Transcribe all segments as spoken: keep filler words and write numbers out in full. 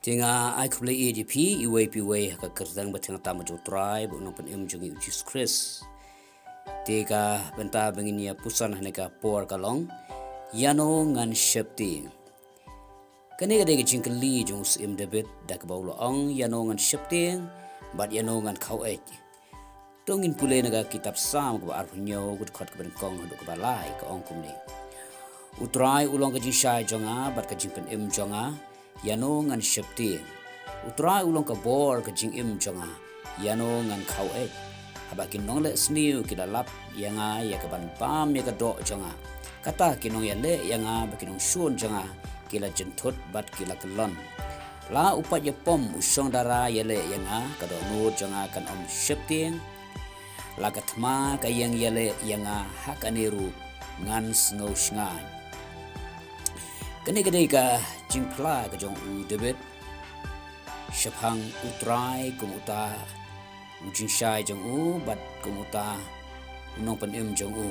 Te nga ai khublei ïa phi iwei pa iwei ha ka kyrteng bad ha ka kyrteng tam jong U Trai bad U Nongpynim jong ngi U Jisu Khrist. Te ka bynta ba ngin ïa puson ha kane ka por ka long, ïano ngan sheptieng? Kane ka dei ka jingkylli jong u Syiem David da kaba u la ong, ïano ngan sheptieng bad ïano ngan khaw eit? To ngin pule na ka kitab Salm kaba arphew hynñiew, ka dkhot kaba nyngkong haduh kaba lai, ka ong kumne: U Trai u long ka jingshai jong nga bad ka jingpynim jong nga, ïano ngan sheptieng? U Trai u long ka bor ka jingim jong nga, ïano ngan khaw eit? Haba ki nongleh sniew ki la lap ïa nga ïa kaban bam ïa ka doh jong nga, kata ki nongïaleh ïa nga bad ki nongshun jong nga ki la jynthut bad ki la kyllon. La u paid ïapom u shong dara ïaleh ïa nga, ka dohnud jong nga kan ym sheptieng. La ka thma ka ïeng ïaleh ïa nga, ha kane ruh ngan sngewshngaiñ. Kane ka dei ka jingphla ka jong u David shaphang U Trai kum uta u jingshai jong u bad kum uta u nongpynim jong u.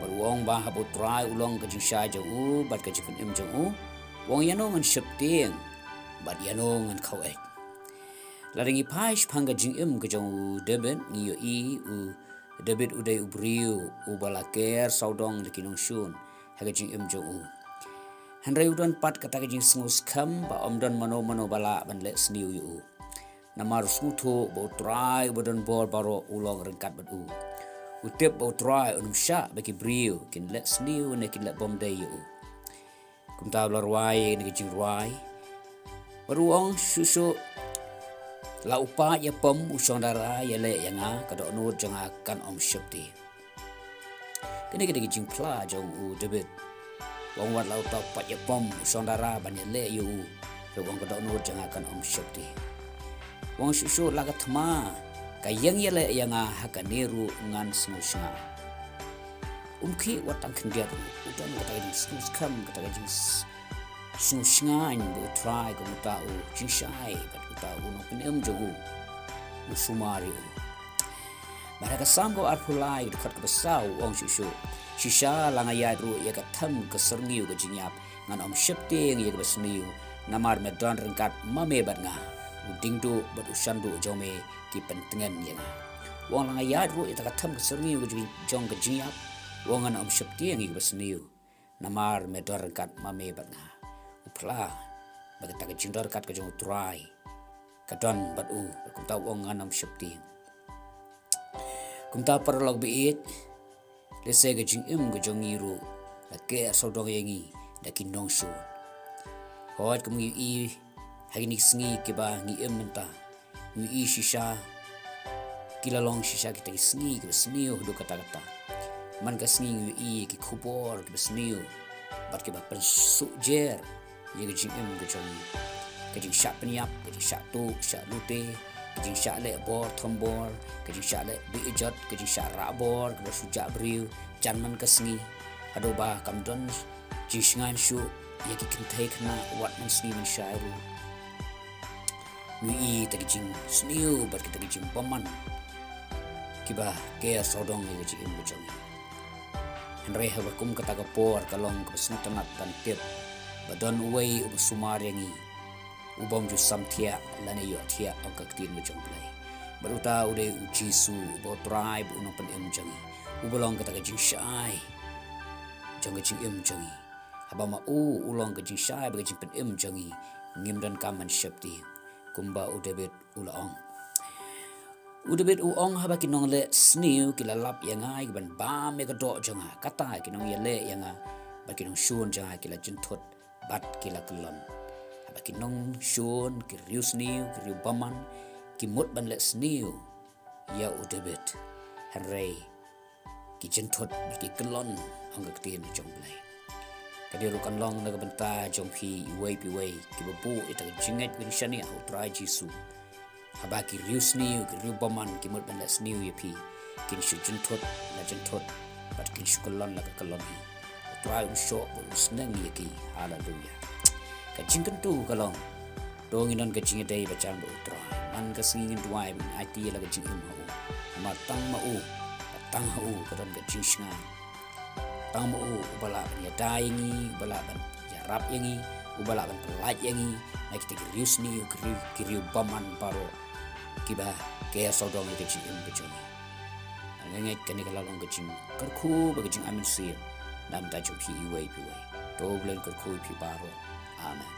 Bad u ong ba haba U Trai u long ka jingshai jong u bad ka jingpynim jong u, u ong, ïano ngan sheptieng bad ïano ngan khaw eit? Lada ngi phai shaphang ka jingim ka jong u David, ngi ïohi u David u dei u briew uba la ker sawdong da ki nongshun ha ka jingim jong u. Hynrei u don pat kata ka jingsngewskhem ba ym don mano mano ba lah ban leh sniew ïa u. Namar u sngewthuh ba U Trai uba don bor baroh u long ryngkat bad u. U tip ba U Trai un ym shah ba ki briew kin leh sniew ne kin leh bymdei ïa u. Kumta u la rwai ïa kane ka jingrwai bad u ong shuh shuh: La u paid ïapom u shong dara ïaleh ïa nga, ka dohnud jong nga kan ym sheptieng. Kane ka dei ka jingphla jong u David. U ong wat la uta u paid ïapom u shong dara ban ïaleh ïa u, u ong ka dohnud jong nga kan ym sheptieng. U ong shuh shuh: La ka thma ka ïeng ïaleh ïa nga, ha kane ruh ngan sngewshngaiñ. Um khih wat tang khyndiat ruh, u don kata ka jingsngewskhem, kata ka jings- sngewshngaiñ ba U Trai kum uta u jingshai bad uta u nongpynim jong u u sumar ïa u. Bad ha ka Salm kaba arphew lai, dkhot kaba saw, u ong shuh shuh: Shisha la nga ïaid ruh ïa ka them ka syrngiew ka jingïap, ngan ym sheptieng ïa kaba sniew, namar me don ryngkat ma me bad nga. U diengduh bad u shanduh jong me ki pyntngen ïa nga. U ong la nga ïaid ruh ïa kata ka them ka syrngiew ka jing- jong ka jingïap, u ong ngan ym sheptieng ïa kaba sniew, namar me don ryngkat ma me bad nga. U phla ba kata ka jingdon ryngkat ka jong U Trai ka don bad u, kumta u ong ngan ym sheptieng. Kumta paralok ba ïeit, lehse ka jingim ka jong ngi ruh la ker sawdong ïa ngi da ki nongshun. Hooid, kum ngi ïohi ha kine ki sngi kiba ngi im mynta, ngi ïohi shisha ki la long shisha kita ki sngi kiba sniew haduh katta katta. Man ka sngi ngi ïohi ki khubor kiba sniew bad kiba pynsuhjer ïa ka jingim ka jong ngi. Ka jingshah pynïap, ka jingshah tuh shah lute, ka jingshah leh bor thombor, ka jingshah leh bejot, ka jingshah rah bor kaba shu jah briew jan man ka sngi, haduh ba kam don jingshngaiñ shuh ïa ki kynthei khynnah wat man sngi man shai ruh. Ngi ïohi kita ki jingsniew bad kita ki jingbymman kiba ker sawdong ïa ka jingim ka jong ngi. Hynrei haba kum kata ka por ka long kaba sngewtynnat ban tip ba don uwei uba sumar ïa ngi, u bym ju sam thiah lane ïoh thiah, ong ka ktien ka jong U Blei. Bad uta u dei U Jisu, uba U Trai bad U Nongpynim jong ngi, uba long kata ka jingshai jong ka jingim jong ngi. Haba ma u u long ka jingshai bad ka jingpynim jong ngi, ngim donkam ban sheptieng, kumba u David u la ong. U David u ong, haba ki nongleh sniew ki la lap ïa nga ïa kaban bam ïa ka doh jong nga, kata ki nongïaleh ïa nga bad ki nongshun jong nga ki la jynthut bad ki la kyllon. Haba ki nongshun, ki riewsniew, ki riewbymman ki mut ban leh sniew ïa u David, hynrei ki jynthut bad ki kyllon, ong ka ktien jong U Blei. Kane ruh kan long na ka bynta jong phi iwei pa iwei kiba buh ïa ka jingngeit, ka jingshaniah ha U Trai Jisu. Haba ki riewsniew, ki riewbymman ki mut ban leh sniew ïa phi, kin shu jynthut la jynthut bad kin shu kyllon la ka kyllon hi. U Trai un shoh bad un sneng ïa ki. Haleluya. Ka jingkyntu ka long, to ngin don ka jingïadei ba jan bad U Trai. Man ka sngi ngin duwai ban aiti ïa la ka jingim ha u. Namar tang ma u, tang ha u ka don ka jingshngaiñ. Tang ma u uba lah ban ïada ïa ngi, uba lah ban ïarap ïa ngi, uba lah ban pyllait ïa ngi, na kita ki riewsniew, ki riew, ki riew bymman baroh kiba ki ïa sawdong ïa ka jingim ka jong ngi. Nga ngeit kane ka la long ka jingkyrkhu bad ka jingai mynsiem na ka bynta jong phi iwei pa iwei. To U Blei un kyrkhu ïa phi baroh. Amen.